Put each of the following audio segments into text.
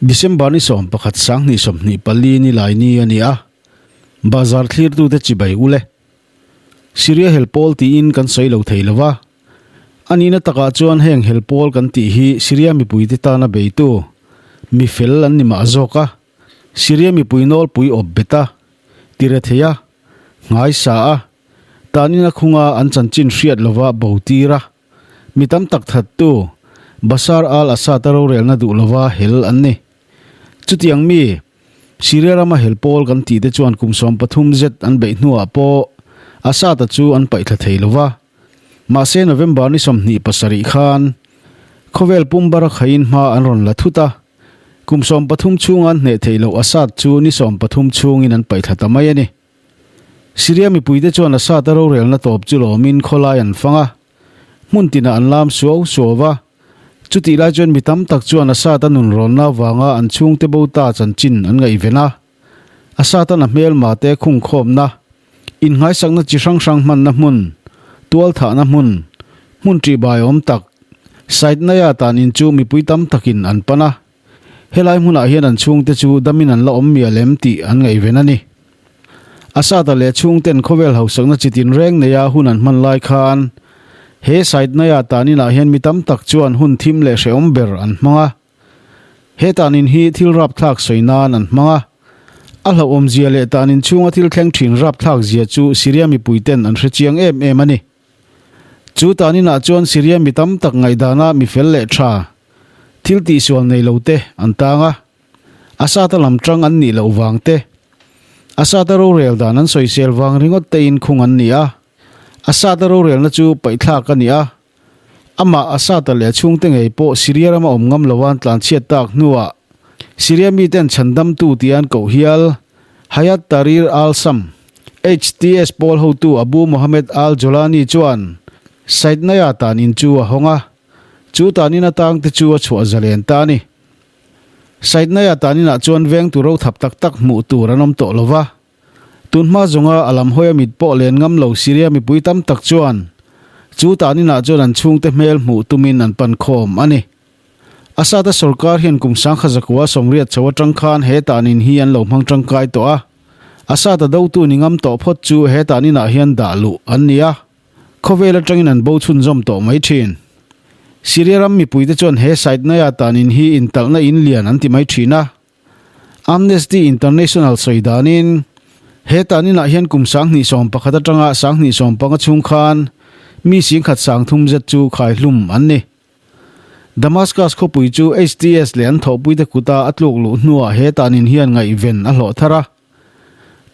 December ni 11 2024 ni lai ni a ni a, bazar thlirtute chibai ule. Syria hel pawl tiin kan sawi lo thei lova, a nihna takah chuan heng hel pawl kan tih hi Syria mipuite tana beitu mi fel an ni mah zawk a, Syria mipui nawlpui awp bet a, tire thei a, nghaisa a, tanin a khunga an chanchin hriat lova bo tir a. Mi tam tak thattu Bashar al-Assad-a rorelna duh lova hel an ni. Chutiang mi, Syria rama hel pawl kan tih te chuan kum 13 zet an beih hnuah pawh Assad-a chu an paihthla thei lova. Mahse November ni 27 khan khawvel pum bara khaiin hma an rawn la thut a, kum 13 chhunga an hneh theih loh Assad chu ni 13 chhungin an paihthla ta mai a ni. Syria mipuite chuan Assad-a rorelna tawp chu lawmin khawlai an fang a, hmun tinah an lam suau suau va. Chutih lai chuan mi tam tak chuan Assad-a nunrawnna avanga an chhungte bo ta chanchin an ngaihven a. Assad-a'n a hmelma te khungkhawmna, inngaisakna chi hrang hrang hmanna hmun, tualthahna hmun, hmun ṭihbai awm tak, Saydnaya tan in chu mipui tam takin an pan a. Helai hmunah hian an chhungte chu damin an la awm mial em tih an ngaihven a ni. Assad-a leh chhungten khawvel hausakna chi tinreng neia hun an hman lai khan he Saydnaya taninah hian mi tam tak chuan hun thim leh hrehawm ber an hmang a. He tanin hi thil rapthlak sawi nan an hmang a. A hlauhawmzia leh tanin chhunga thil thleng thin rapthlakzia chu Syria mipuiten an hrechiang em em a ni. Chu taninah chuan Syria mi tam tak ngaihdana mi fel leh tha, thil tihsual nei lo te an tang a. Assad-a lam tang an nih loh vang te, Assad-a rorel dan an sawisel vang ringawt tein khung an ni a. Assad-a rorelna chu paihthlak a ni a. Amah Assad-a leh a chhungte ngei pawh Syria rama awm ngam loa an tlanchhiat tak hnuah Syria miten chhandamtu tia an koh hial Hayat Tahrir al-Sham, HTS, pawl hotu Abu Mohammed al-Jolani chuan Saydnaya tan in chu a hawng a, chu tan in atang te chu a chhuah zalen ta a ni. Saydnaya tan inah chuan vengtu ro thap tak tak hmuh tur an awm tawh lo va, tunhma zawnga a lam hawi a mit pawh len ngam lo Syria mipui tam tak chuan chu tan inah chuan an chhungte hmel hmuh tumin an pan khawm a ni. Assad-a sorkar hian kum 1980 chho atang khan he tanin hi an lo hmang tangkai tawh a. Assad-a dotu ni ngam tawh phawt chu he taninah hian dah luh an ni a, khawvel atangin an bo chhunzawm tawh mai thin. Syria ram mipuite chuan he Saydnaya tanin hi intalhna in lian an ti mai thin a. Amnesty International sawi danin he taninah hian kum 2011 atanga 2015 chhung khan mi 10,300 zet chu khaihlum an ni. Damascus khawpui chu HTS leh an thawhpuite kuta a tluk luh hnuah he tanin hian ngaihven a hlawh thar a.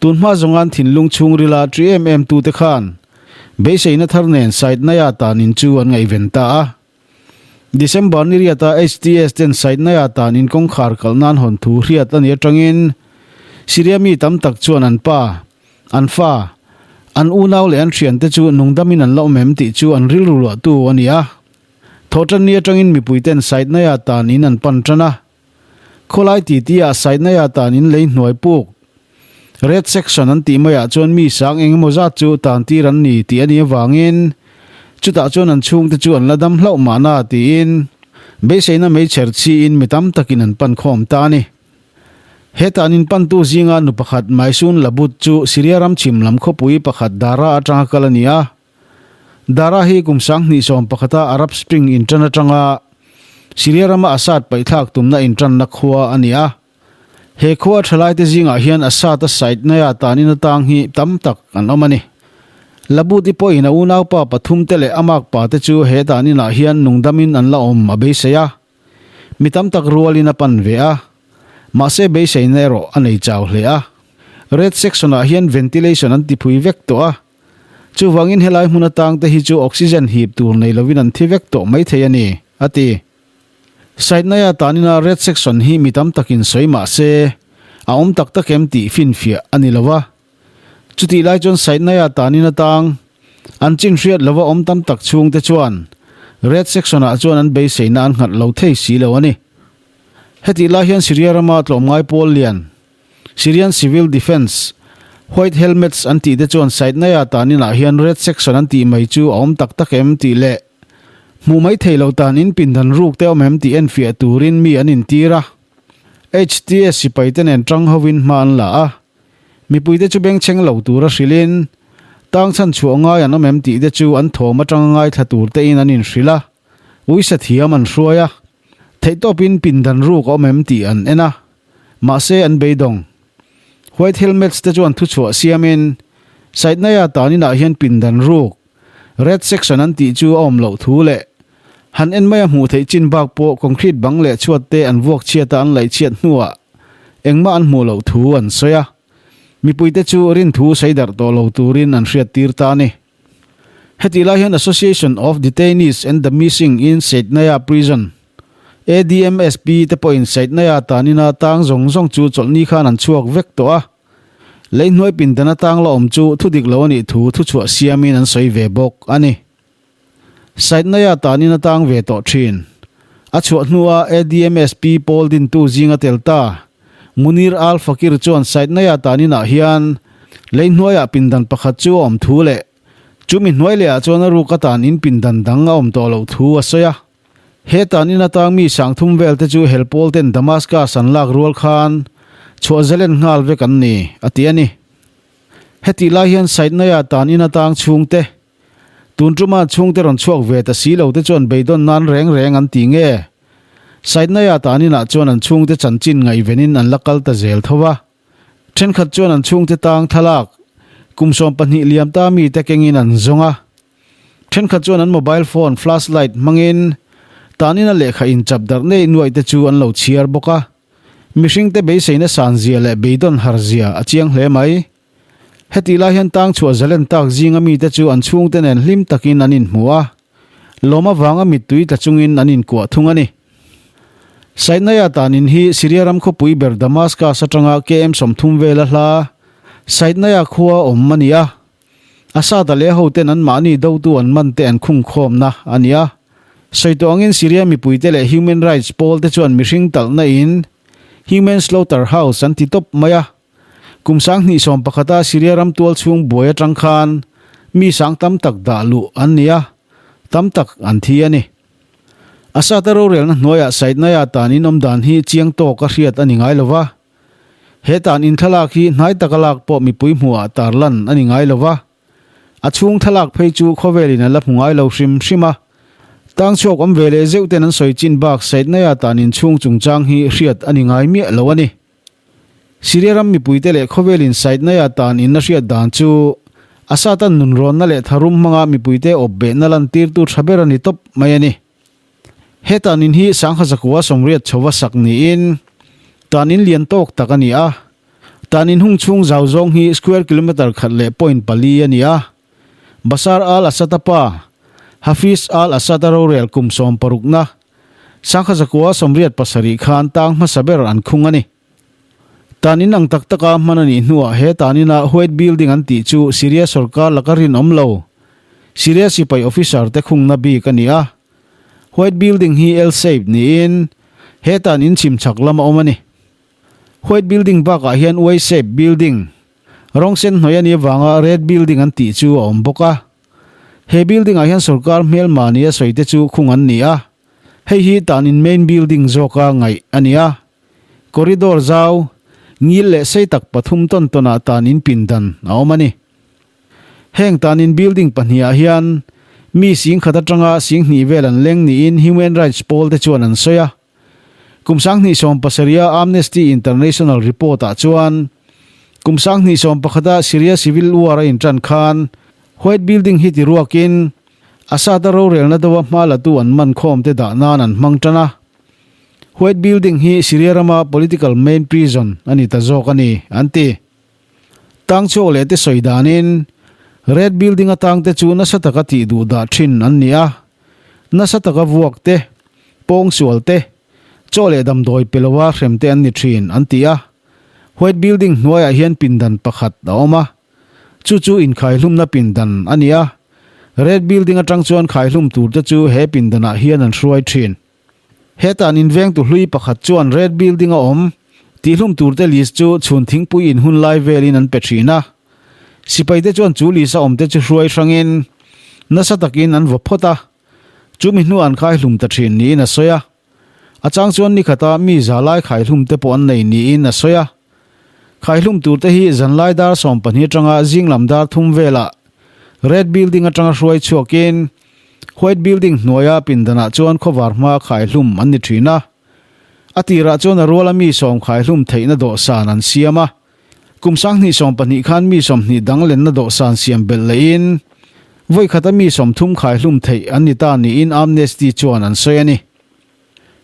Tun hma zawnga'n thinlung chhungrila ṭi em em tute khan beiseina thar nen Saydnaya tanin chu an ngaihven ta a. December ni riata HTS ten Saydnaya tanin kawngkhar kalh nan hawn thu hriat a nih atangin Syria mi tam tak chuan an pa, an fa, an unau leh an thiante chu nungdamin an la awm em tih chu an rilru luahtu a ni a. Thawhtanni atangin mipuiten Saidnaya tan in an pan tan a. Khawlai titi-ah Saidnaya tan in lei hnuai puk, Red Section an tih maiah chuan mi sang eng emaw zat chu tan tir an ni tih a nih avangin chutah chuan an chhungte chu an la dam hlauh mahna tiin beiseina meichher chhiin mi tam takin an pan khawm ta a ni. He tan in pantu zinga nu pakhat Maisun Labut chu Syria ram chhim lam khawpui pakhat Dara atanga kal a ni a. Dara hi kum 2011-a Arab Spring inṭan aṭanga Syria rama Assad paihthlak tumna inṭanna khua a ni a. He khua ṭhalaite zingah hian Assad-a Saydnaya tanin atang hi tam tak an awm a ni. Labuti pawhin a unaupa pathumte leh a makpate chu he taninah hian nungdamin an la awm a beisei a. Mi tam tak rualin a pan ve a, mahse beiseina erawh a nei chau hle a. Red section-ah hian ventilation an tiphui vek tawh a. Chuvangin helai hmun atang te hi chu oxygen hip tur nei lovin an thi vek tawh mai thei a ni, a ti. Saydnaya tanina red section hi mi tam takin sawi mah se, a awm tak tak em tih finfiah a ni lo va. Chutih lai chuan Saydnaya tanin atang an chin hriat lova awm tam tak chhungte chuan red section-ah chuan an beiseina an nghat lo thei si lo a ni. Hetih lai hian Syria rama tlawmngai pawl lian, Syrian Civil Defence, White Helmets an tih te chuan Saydnaya taninah hian Red Section an tih mai chu a awm tak tak em tih leh hmuh mai thei lo tanin pindan ruk te awm em tih enfiah turin mi an intir a. HTS sipaite nen tang hovin hma an la a, mipuite chu bengchheng lo tura hrilhin, tang chhan chhuah ngai an awm em tih te chu an thawm atanga ngaithla tur tein an inhrilh a, uisa thiam an hruai a, theihtawpin pindan ruk a awm em tih an en a, mahse an beidawng. White Helmets te chuan thuchhuah siamin, Saidnaya taninah hian pindan ruk, Red Section an tih chu a awm loh thu leh han en maia hmuh theih chin bak pawh concrete bang leh chhuat te an vuak chhiata an laih chhiat hnuah engmah an hmuh loh thu an sawi a. Mipuite chu rinthu sawi darh tawh lo turin an hriattir ta a ni. Hetih lai hian Association of Detainees and the Missing in Saidnaya Prison, ADMSP, te pawhin Saidnaya tanina tang zawng zawng chu chawlhni khan an chhuak vek tawh a. Lei hnuai pindan atang la awm chu thu dik lo a nih thu thuchhuah siamin an sawi ve bawk a ni. Saidnaya tanin a tang ve tawh thin. A chhuah hnua ADMSP pawl dintu zinga tel ta Munir Al Fakir chuan Saidnaya taninah hian lei hnuaiah pindan pakhat chu a awm thu leh chumi hnuai lehah chuan a ruk atan in pindan dang a awm tawh loh thu a sawi a. He tanin atang mi sangthum vel te chu hel pawl ten Damascus an lak rual khan chhuah zalen nghal vek an ni, a ti a ni. Hetih lai hian Saidnaya tanin atang chhungte Tun tuma chhungte rawn chhuak ve ta si lo te chuan beidawn nan reng reng an ti nge? Saidnaya taninah chuan an chhungte chanchin ngaihvenin an la kal ta zel tho va. Thenkhat chuan an chhungte tang thlalak kum 12 liam ta mite kengin an zawng a. Thenkhat chuan an mobile phone flash light hmangin tanina lehkha inchap darh nei nuaih te chu an lo chhiar bawk a. Mihringte beiseina san zia leh beidawn har zia a chiang hle mai. Hetih lai hian tang chhuah zalen tak zinga mite chu an chhungte nen hlim takin an inhmu a, lawm avanga mittui tla chungin an inkuah thung a ni. Saidnaya tanin hi Syria ram khawpui ber Damascus atanga KM 30 vela hla Saidnaya khua awm a ni a, Assad-a leh hoten anmahni dotu an man te an khungkhawmna a ni a. Sawi tawh angin Syria mipuite leh human rights pawl te chuan mihring talhna in Human Slaughter House an ti tawp mai a. Kum 2011-a Syria ram tual chhung buai atang khan mi sang tam tak dah luh an ni a, tam tak an thi a ni. Assad-a rorelna hnuaiah Saidnaya tan in awm dan hi chiang tawk a hriat a ni ngai lo va. He tan in thlalak hi hnai taka lak pawh mipui hmuhah tarlan a ni ngai lo va. A chhung thlalak phei chu khawvelin a la hmu ngai lo hrim hrim a. Tang chhuak awm ve leh zeuh ten an sawi chin bak Saidnaya tan in chhung chungchang hi hriat a ni ngai miah lo a ni. Syria ram mipuite leh khawvelin Saidnaya tan in a hriat dan chu Assad-a'n nunrawnna leh tharum hmanga mipuite awp behna lantirtu tha ber a ni tawp mai a ni. He tan in hi Sangha zakua 80 chhova sak niin tan in lian tawk tak a ni a. Tan in hung chhung zau zawng hi square kilometre khat leh point pali a ni a. Bashar al-Assad-a pa, Hafiz al-Assad-a rorel kum 60na, Sangha zakua 87 khan tang hmasa ber an khung a ni. Tan in ang tak taka hman a nih hnuah he tan ina White Building an tih chu Syria sorkar laka rinawm lo, Syria sipai officer te khungna bik a ni a. White Building hi L-shape niin he tan in chhim chhak lam a awm a ni. White Building bakah hian Y-shape building, rawng sen hnawih a nih avanga Red Building an tih chu a awm bawk a. He building ah hian sorkar hmelma nia sawi te chu khung an ni a, hei hi tan in main building zawka ngaih a ni a. Corridor zau, ngil leh sei tak pathum tawn tawn ah tan in pindan a awm a ni. Heng tan in building pahnih ah hian mi 10,000 atanga 2,000 vel an leng niin human rights pawl te chuan an sawi a. Kum 2017 a Amnesty International report ah chuan kum 2011 a Syria civil war a intan khan White Building hi ti ruakin Assad-a rorelna deuha hma latu an man khawm te dah nan an hmang tan a. White Building hi Syria rama political main prison a ni ta zawk a ni, an ti. Tang chhuak leh te sawi danin Red Building atang te chu nasa taka tih duh dah thin an ni a. Nasa taka vuak te, pawng sual te, chaw leh damdawi pe loa hrem te an ni thin, an ti a. White Building hnuaiah hian pindan pakhat a awm a. Chu chu inkhaihlumna pindan a ni a, Red Building atang chuan khaihlum turte chu he pindanah hian an hruai thin. Hetan invengtu hlui pakhat chuan Red Building a awm tihhlum turte list chu chhun thingpui in hun lai velin an pe thin a. Sipaite chuan chu list a awmte chu hruai hrangin nasa takin an vaw phawt a, chumi hnuah an khaihlum ta thin niin a sawi a. A chang chuan ni khata mi za lai khaihlum te pawh an nei niin a sawi a. Khaihlum tur te hi zanlai dar 12 atanga zing lam dar 3 velah Red Building atanga hruai chhuakin White Building hnuaia pindanah chuan khawvar hma khaihlum an ni thin a. A tirah chuan a ruala mi sawm khaihlum theihna dawhsan an siam a. Kum 2020 khan mi 20 dang lenna dawhsan siam belh lehin vawi khata mi 30 khaihlum theih an ni ta niin Amnesty chuan an sawi a ni.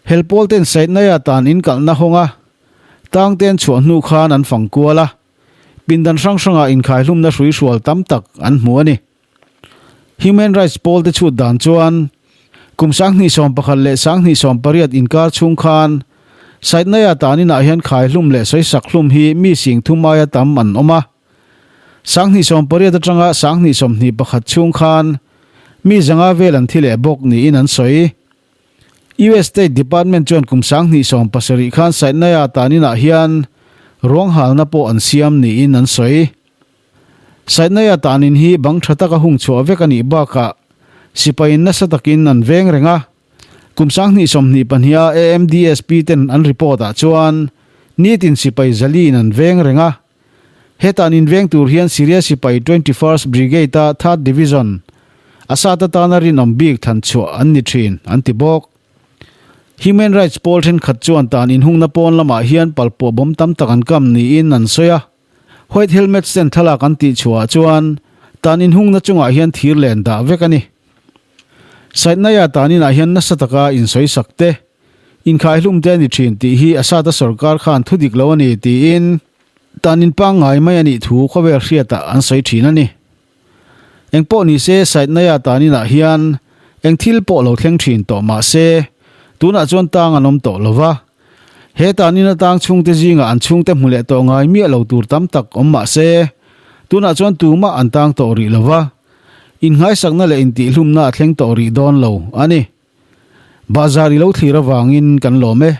Helpawl ten Saidnaya tan inkalhna hawng a, tang te an chhuah hnu khan an fang kual a, pindan hrang hrangah inkhaihlumna hruihrual tam tak an hmu a ni. Human Rights pawl te chhut dan chuan kum 2011 leh 2018 inkar chhung khan Saidnaya tan inah hian khaihlum leh sawisak hlum hi mi 30,000 aia tam an awm a. 2018 atanga 2021 chhung khan mi 500 vel an thi leh bawk niin an sawi. US State Department chuan kum 2017 khan Saidnaya tan inah hian ruang halna pawh an siam niin an sawi. Saidnaya tan in hi bang tha taka hung chhuah vek a nih bakah sipaiin nasa takin an veng reng a. Kum 2022 a AMDSP ten an report ah chuan nitin sipai zaliin an veng reng a. Hetan in veng tur hian Syria sipai 21st Brigade a Third Division Assad atana rinawm bik thlan chhuah an ni thin an ti bawk. Human Rights pawl thenkhat chuan tan inhungna pawn lamah hian palpawh bawm tam tak an kam niin an sawi a. White Helmets ten thlalak an tih chhuahah chuan tan inhungna chungah hian thir len dah vek a ni. Saidnaya tan inah hian nasa taka insawisak te, inkhaihlum te a ni thin tih hi Assad-a sorkar khan thu dik lo a ni tiin tan in pangngai mai a nih thu khawvel hriatah an sawi thin a ni. Eng pawh ni se Saidnaya tan inah hian eng thil pawh lo thleng thin tawh mah se tunah chuan tang an awm tawh lo va. He tan in atang chhungte zingah an chhungte hmu leh tawh ngai miah lo tur tam tak awm mah se tunah chuan tumah an tang tawh rih lo va. Innghaisakna leh intihhlumna a thleng tawh rih dawn lo a ni. Bahzar i lo thlir avangin kan lawm e.